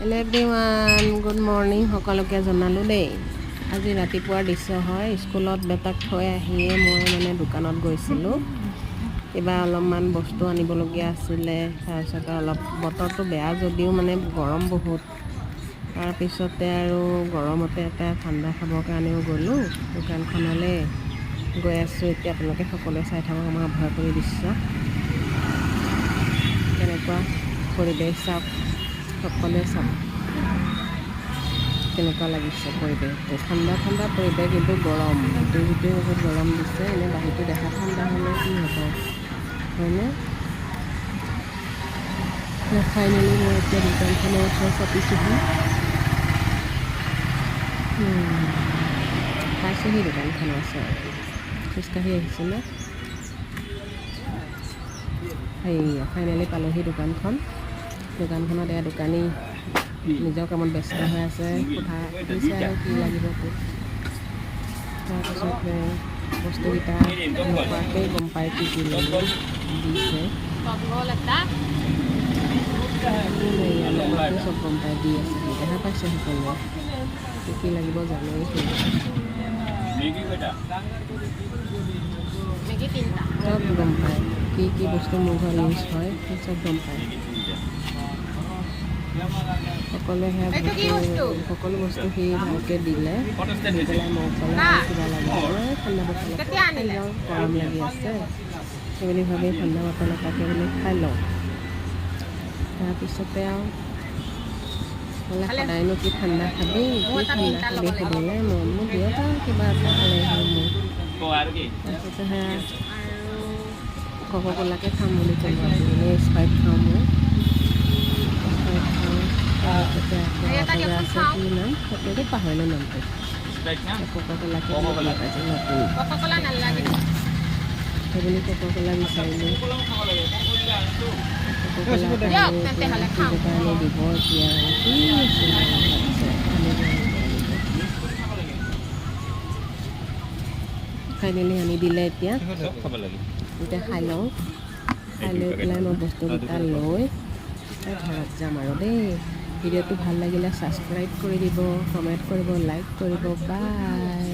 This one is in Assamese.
Hello everyone, good morning সকলোকে জনালোঁ দেই। আজি ৰাতিপুৱাৰ দৃশ্য হয়। স্কুলত বেটাক থৈ আহিয়ে মই মানে দোকানত গৈছিলোঁ। কিবা অলপমান বস্তু আনিবলগীয়া আছিলে। তাৰপিছতে অলপ বতৰটো বেয়া যদিও মানে গৰম বহুত। তাৰপিছতে আৰু গৰমতে এটা ঠাণ্ডা খাবৰ কাৰণেও গ'লোঁ দোকানখনলৈ। গৈ আছোঁ এতিয়া, আপোনালোকে সকলোৱে চাই থাকক আমাৰ অভয়পুৰী দৃশ্য কেনেকুৱা পৰিৱেশ। চাওক, সকলোৱে চাওক কেনেকুৱা লাগিছে পৰিৱেশটো। ঠাণ্ডা ঠাণ্ডা পৰিৱেশ, কিন্তু গৰম। ভিতৰি ভিতৰি বহুত গৰম দিছে। এনেই বাহিৰটো দেখা ঠাণ্ডা হ'লে কি হ'ব, হয়নে? ফাইনেলি মই এতিয়া দোকানখনৰ ওচৰ চাপিছোঁহি। পাইছোঁহি দোকানখনৰ ওচৰ। খোজকাঢ়ি আহিছোঁ ন। সেইয়া, ফাইনেলি পালোহি দোকানখন। দোকানখনত এয়া দোকানী নিজৰ কামত ব্যস্ত হৈ আছে। সুধিছে আৰু কি লাগিব তোক। তাৰপিছত বস্তুকেইটা নোকোৱাকেই গম পাই কি কি লাগিব, দিছে। এয়া নোকোৱাকৈ চব গম পাই দি আছে। দেখা পাইছে সকলোৱে, কি কি লাগিব জানেই সি। মেগী কেইটা? মেগী তিনিটা। চব গম পায়, কি কি বস্তু মোৰ ঘৰত ইউজ হয়, সেই চব গম পায়। মেগী তিনিটা। সকলোৱে সেয়া এইটো কি বস্তু? সকলো বস্তু সি ভালকৈ দিলে। ফটো দি পেলাই মোক ক'লে আৰু কিবা লাগে? মই ঠাণ্ডা বটল এটা কেতিয়া খাই আনিলে? লওঁ, গৰম লাগি আছে। সেইবুলি ভাবি ঠাণ্ডা বটল এটাকে বুলি খাই লওঁ। তাৰপিছতে আৰু ক'লে, সদায়নো কি ঠাণ্ডা খাবি, কি এটা ঠাণ্ডা তিনিটা খাবি ল'ব লাগিব। সুধিলে। মই বোলো, দিয়ক আৰু কিবা এটা খালেই হ'ল মোৰ। আৰু কি? তাৰপিছতে সেয়া আৰু কোকা ক'লাকে খাম বুলি ক'লোঁ আজি। এনেই স্প্ৰাইট খাওঁ মই, স্প্ৰাইট খাওঁ। তাৰপিছতে আকৌ এই এটা এটা যে দিয়কচোন আছে চাওঁ। কি নাম সেইটোতো পাহৰিলোঁ নামটো। স্প্ৰাইট না? কোকা ক'লাকে কোকা-কোলা। দিয়ক আজি নতুন। কোকা ক'লা নালাগে। সেইবুলি কোকা ক'লা বিচাৰিলোঁ। কোকা-কোলাও খাব লাগে। কোকা-কোলা আনিছো। কোকা ক'লা এটা দিয়ক আনি তেন্তে এতিয়া হ'লে খাওঁ। ফ্ৰিজৰ পৰা আনি দিব। এতিয়া কি আছিলে ভাবিছে, আনিব, আনিব, আনিব। মিক্স কৰি খাব লাগে। ফাইনেলি আনি দিলে এতিয়া। চব খাব লাগে। এতিয়া খাই লওঁ। খাই লৈ পেলাই মই বস্তুকেইটা লৈ ঘৰত যাম আৰু দেই। ভিডিঅ'টো ভাল লাগিলে ছাবস্ক্ৰাইব কৰি দিব, কমেণ্ট কৰিব, লাইক কৰিব। বাই।